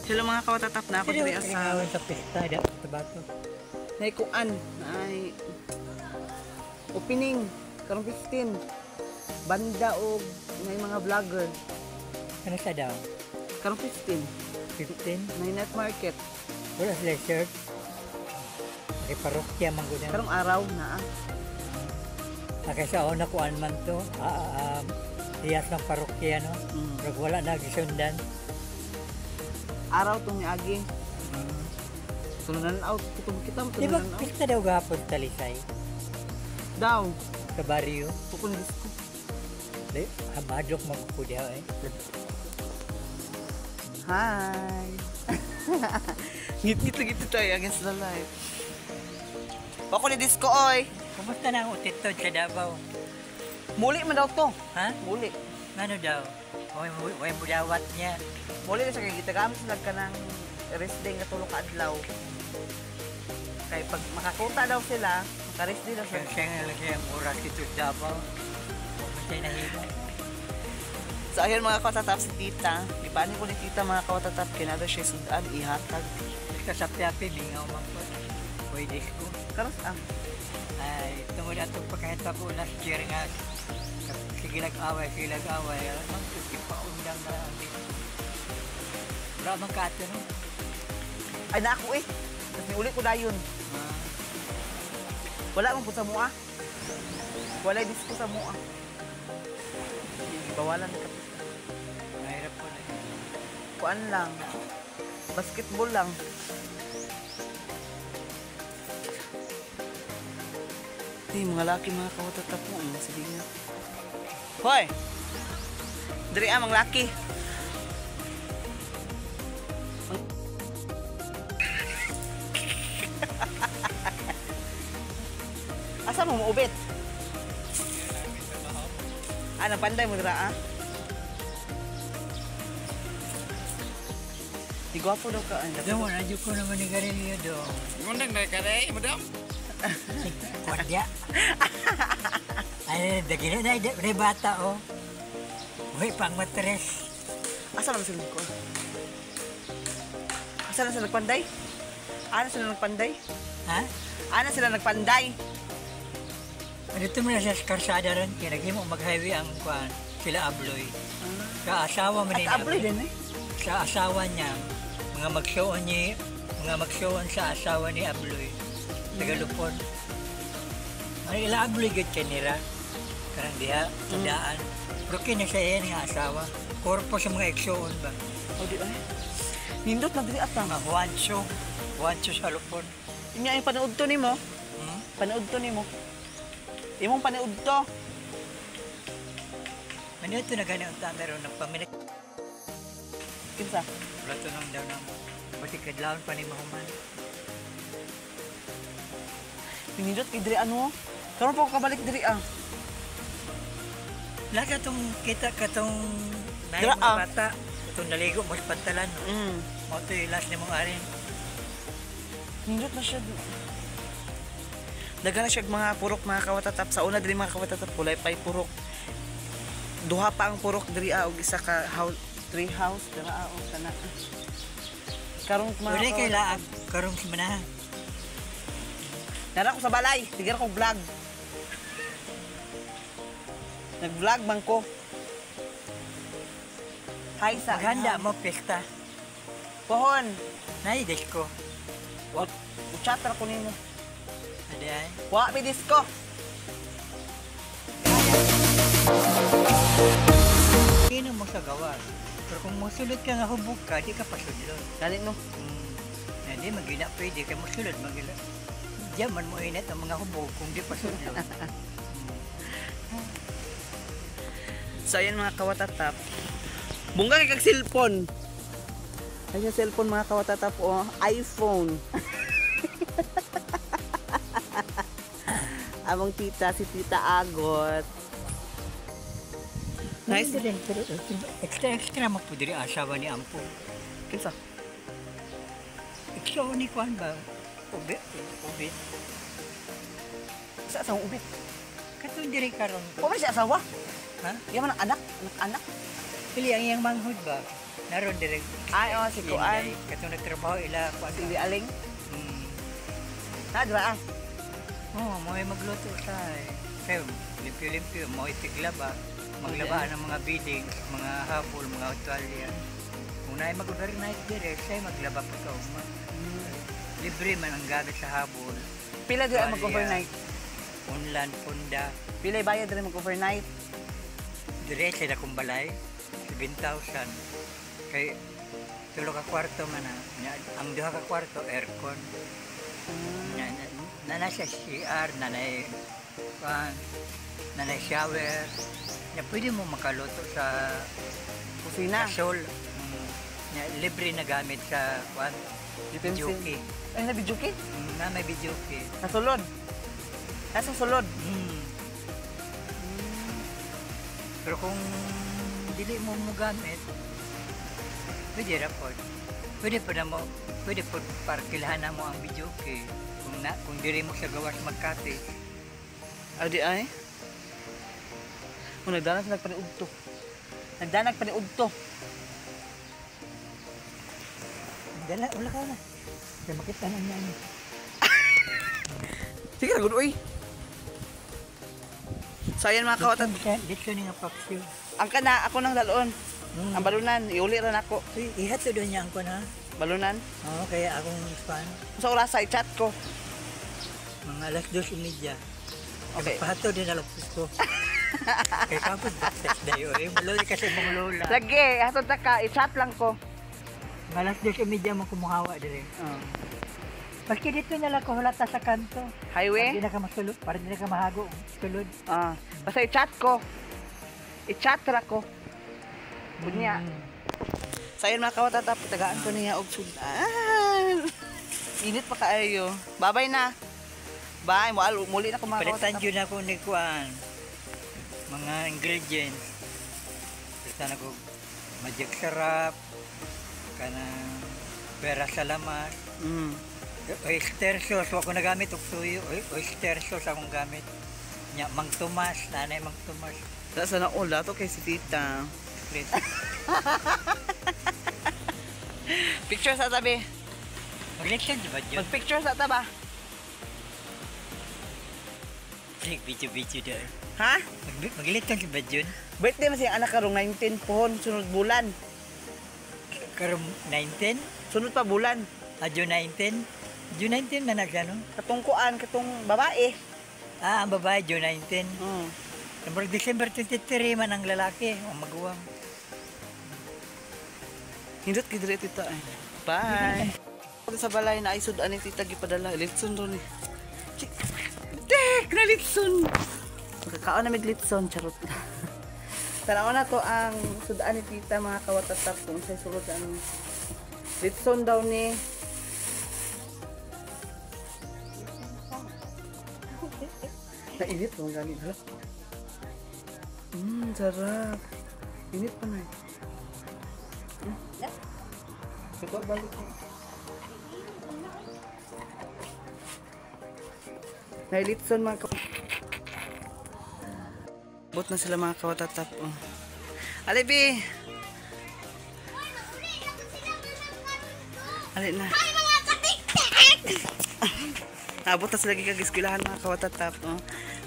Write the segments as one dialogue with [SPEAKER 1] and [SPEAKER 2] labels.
[SPEAKER 1] Hello mga kawatatap na ako diri sa
[SPEAKER 2] sa pista da Tabato.
[SPEAKER 1] Naikuan ay opening karong 15 banda og ngay mga vlogger.
[SPEAKER 2] Ano sa daw?
[SPEAKER 1] Karong 15.
[SPEAKER 2] 15?
[SPEAKER 1] Na night market.
[SPEAKER 2] Wala sila shirt. Kay parokya man gud.
[SPEAKER 1] Karong araw na.
[SPEAKER 2] Kay sa una kuan man to, iyas ng parokya no. Pero wala na gisundan.
[SPEAKER 1] Araw tong niagi. Tulunan out kitong kita mo
[SPEAKER 2] Di ba
[SPEAKER 1] tulunan out.
[SPEAKER 2] pista daw gahapon Talisay
[SPEAKER 1] Daw
[SPEAKER 2] sa baryo?
[SPEAKER 1] pukul disco.
[SPEAKER 2] Di, hamadlok magkukudiha eh.
[SPEAKER 1] Hi. Ngit-ngit lagi tayo against the light. Ako ni disco oy.
[SPEAKER 2] Kumusta na ang utitod sa Davao?
[SPEAKER 1] Muli man daw to.
[SPEAKER 2] Ha?
[SPEAKER 1] Muli.
[SPEAKER 2] Ano daw? Way budawat niya.
[SPEAKER 1] Muli na siya kay gitagamit sila ka ng rest day nga tulo ka adlaw. Kay pag makakuta daw sila, maka-rest day daw sila.
[SPEAKER 2] Siya nga lang siya ang oras dito sa Davao. Siya nahimo.
[SPEAKER 1] So ayun mga kawatatap si tita. Ipanin ko ni tita mga kawatatap kay nado siya sudan ihatag.
[SPEAKER 2] Basta sa Piapi, mingaw man po. Way disco.
[SPEAKER 1] Karos ah.
[SPEAKER 2] Ay, tungod atong pagkahitabo last year nga. Sige lag-away, sige lag-away. Alam, ipaundang na ang disco. Wala man ka ato no?
[SPEAKER 1] Ay na ako eh. Tapos niuli ko dayon. Wala man po sa mua. Wala disco sa mua. Bawalan ka.
[SPEAKER 2] Mahirap po na.
[SPEAKER 1] Kuan lang. Basketball lang. Hey, mga laki mga kawatatap mo. Sige nga. Hoy! Diri ah, mga laki. Asa mo maubit? Ah, napanday mo dira ah? Di gwapo daw ka. Ay,
[SPEAKER 2] Doon, adyo ko naman ni Garillo doon.
[SPEAKER 3] Ngundang na ka rin, madam.
[SPEAKER 2] Kwadya. Ay, dagino na, na bata oh. Uy, pang matres.
[SPEAKER 1] Asa lang sila ko? Asa lang sila nagpanday? Ana sila nagpanday?
[SPEAKER 2] Ha?
[SPEAKER 1] Ana sila nagpanday?
[SPEAKER 2] Dito mo na sa karsada ron, kaya naghimo mag-highway ang kuan, sila Abloy. Sa asawa man ni
[SPEAKER 1] At Abloy din eh.
[SPEAKER 2] Sa asawa niya, mga magsuon ni, mga magsuon sa asawa ni Abloy. Tagalupon. Ang ila Abloy gud kanira. Karang diha, tandaan. Pero kini sa iyan nga asawa. Korpo sa mga igsuon ba?
[SPEAKER 1] O di ay. Nindot na diri ata.
[SPEAKER 2] Mga Juancho. Juancho sa Lupon.
[SPEAKER 1] Inya yung panood to nimo.
[SPEAKER 2] Hmm?
[SPEAKER 1] Panood to nimo. Imong panood to.
[SPEAKER 2] Ano ito na gani ang meron ng pamilik.
[SPEAKER 1] Kinsa?
[SPEAKER 2] Wala ito nang daw ng pati kadlawon pa ni mahuman.
[SPEAKER 1] Nindot kay diri ano? Karon pa ko kabalik diri ah.
[SPEAKER 2] Lahat itong kita ka itong naay
[SPEAKER 1] Dira,
[SPEAKER 2] mga
[SPEAKER 1] ah.
[SPEAKER 2] bata. Itong naligo mo sa pantalan. No? Mo ito yung last ni mong arin.
[SPEAKER 1] Nindot na siya. Daga na siya mga purok mga kawatatap. Sa una diri mga kawatatap kulay pay purok. Duha pa ang purok diri ah og isa ka house, tree house dira ah og kana. Karong mga
[SPEAKER 2] Wala kay
[SPEAKER 1] kawatatap.
[SPEAKER 2] laag karong simana.
[SPEAKER 1] Nara ko sa balay, tigar ko vlog. Nag-vlog man ko. Hi sa
[SPEAKER 2] Maghanda mo pesta.
[SPEAKER 1] Pohon,
[SPEAKER 2] Nay disco.
[SPEAKER 1] wa chat ra ko nimo.
[SPEAKER 2] Adi ay.
[SPEAKER 1] Wa mi disco.
[SPEAKER 2] Kino mo sa gawas. Pero kung mosulod ka nga hubog ka, di ka pasudlon.
[SPEAKER 1] Dali no.
[SPEAKER 2] Hindi, magina pwede kay mosulod magila. Diyan man mo init ang mga hubog kung di pasudlon.
[SPEAKER 1] So ayan mga kawatatap. Bungga kay kag cellphone. Ay yung cellphone mga kawatatap oh, iPhone. Among tita si Tita Agot. Nice.
[SPEAKER 2] Pero extra extra mo po diri asawa ni Ampo.
[SPEAKER 1] Kinsa?
[SPEAKER 2] Extra ni kuan ba? Ubit, ubit.
[SPEAKER 1] Sa asawang ubit.
[SPEAKER 2] Katong diri karon.
[SPEAKER 1] Wa man siya asawa.
[SPEAKER 2] Ha?
[SPEAKER 1] Iya man ang anak, anak anak.
[SPEAKER 2] Pili ang iyang manghud ba? Naron dire.
[SPEAKER 1] Ay, oh, si Kuan.
[SPEAKER 2] Katong nagtrabaho ila kuan.
[SPEAKER 1] Si Aling. Na dira ah.
[SPEAKER 2] Oo, mo ay magluto sa kay limpyo-limpyo, mo tiglaba. Maglaba ng mga beddings, mga habol, mga tuwalya. Kung naay mag-overnight dire, say maglaba pa ka ugma. Libre man ang gamit sa habol.
[SPEAKER 1] Pila dira mag-overnight?
[SPEAKER 2] Unlan, punda.
[SPEAKER 1] Pila bayad dira mag-overnight?
[SPEAKER 2] Dire sa dakong balay, 7,000. Kay tulo ka kwarto man na. Ang duha ka kwarto aircon. Na na na siya CR, nanay kuan, nanay shower. Na pwede mo makaluto sa
[SPEAKER 1] Kusina.
[SPEAKER 2] Sa sol. Na libre na gamit sa kuan.
[SPEAKER 1] Utensil.
[SPEAKER 2] Videoke.
[SPEAKER 1] Ay, na videoke?
[SPEAKER 2] Na may videoke.
[SPEAKER 1] Sa sulod. Nasa sulod.
[SPEAKER 2] Pero kung dili mo mo gamit, pwede ra pod. Pwede po na mo, pwede po parkilahan na mo ang videoke. Kung dili mo sa gawas magkate.
[SPEAKER 1] Adi ay. Kung nagdanan sa nagpaniudto. Nagdanag paniudto.
[SPEAKER 2] Dala, wala ka na. Kaya makita na niya.
[SPEAKER 1] Sige, ragod uy. So ayan mga kawatan.
[SPEAKER 2] Dito ni nga paksiw.
[SPEAKER 1] Ang kana, ako nang dalon. Ang balunan, iuli ra nako.
[SPEAKER 2] Uy, ihatod doon niya ang kuan ha.
[SPEAKER 1] Balunan.
[SPEAKER 2] Oo, kaya akong fan.
[SPEAKER 1] Sa orasa, i-chat ko.
[SPEAKER 2] Mga 2:30.
[SPEAKER 1] Okay.
[SPEAKER 2] Pahatod din alok ko. Kaya kapag baptize na yun. Eh, maluli kasi mong lola.
[SPEAKER 1] Lagi, hatod ta ka, i-chat lang ko.
[SPEAKER 2] Mga 2:30 mo kumuhawa dire.
[SPEAKER 1] Oh.
[SPEAKER 2] Paski dito na lang ko hulata sa kanto.
[SPEAKER 1] Highway?
[SPEAKER 2] Para di na ka masulod, para di na ka mahago. Sulod.
[SPEAKER 1] Ah, basta i-chat ko. I-chat ra ko. Bunya. So ayun mga kawatatap, tagaan ko niya og sudan. Init pa kaayo. Babay na. Bye, muli na ko mga
[SPEAKER 2] Palitan
[SPEAKER 1] kawatatap.
[SPEAKER 2] yun ako ni Kuan. Mga ingredients. Palitan ako magic sarap, kanang pera sa lamas. Oyster sauce, wa ko nagamit og tuyo. Oyster sauce akong gamit. Nya, Mang Tomas, nanay Mang Tomas.
[SPEAKER 1] Sa sana all to kay si tita.
[SPEAKER 2] Please.
[SPEAKER 1] Picture sa tabi.
[SPEAKER 2] Mag-lecture di ba yun?
[SPEAKER 1] Mag-picture sa taba.
[SPEAKER 2] Video-video dahil.
[SPEAKER 1] Ha?
[SPEAKER 2] Mag-lecture di ba yun?
[SPEAKER 1] Birthday man siya anak karong 19 pohon sunod bulan.
[SPEAKER 2] Karong 19?
[SPEAKER 1] Sunod pa bulan.
[SPEAKER 2] Ah, June 19? June 19 na nagano?
[SPEAKER 1] Katong kuan, katong babae.
[SPEAKER 2] Ah, ang babae, June 19. Number December 23 man ang lalaki, ang maguwang.
[SPEAKER 1] Hindot kay diri tita eh. Bye. Sa balay na ay sudan ni tita gipadala. Litson ron eh. Dek, na litson. Magkakaon na mig litson, charot. Tanaw na to ang sudan ni tita mga kawatatap kung sa sulod ang litson daw ni. Nainit mo gani hala. Sarap. Init pa na eh. Ito, balik ko. Nailitson mga Bot na sila mga kawatatap. Oh. Ali, bi! Ali na.
[SPEAKER 3] Ay, mga katiktik!
[SPEAKER 1] Naabot na sila gikag-eskwelahan mga kawatatap. Oh.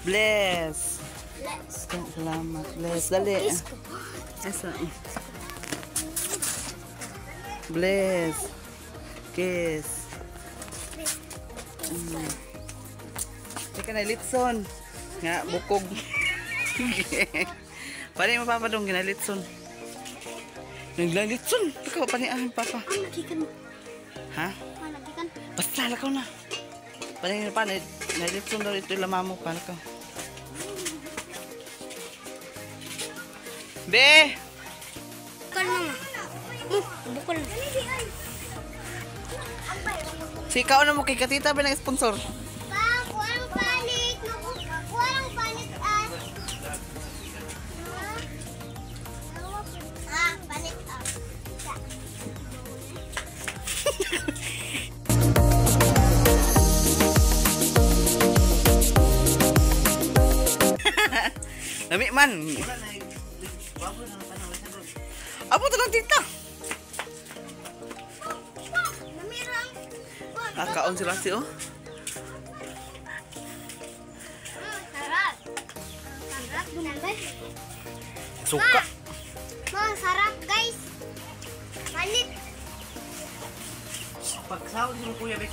[SPEAKER 1] Bless!
[SPEAKER 3] Let's
[SPEAKER 1] Salamat. Bless. Dali.
[SPEAKER 3] go.
[SPEAKER 1] Asa? Bless. Kiss. Teka na, litson. Nga, bukog. Paano yung papa dong ginalitson? Naglalitson. Ikaw, paniahan, papa.
[SPEAKER 3] Ang nagikan.
[SPEAKER 1] Ha?
[SPEAKER 3] Ang nagikan.
[SPEAKER 1] Basta, lakaw na. Paano pa, nalitson daw ito yung mamo pa. Lakaw. Be!
[SPEAKER 3] Bukal mama. Bukal.
[SPEAKER 1] Si ikaw na mo kay Katita ba ng sponsor?
[SPEAKER 3] Pa, kuang panik. Kuang panik at. Ah, panik ah.
[SPEAKER 1] Lami man. Abo to lang tita. Nakaon sila si oh.
[SPEAKER 3] Sarap. Sarap naman.
[SPEAKER 1] Suka.
[SPEAKER 3] Ma, sarap, guys. Palit.
[SPEAKER 1] Pagsahod mo, Kuya Bex.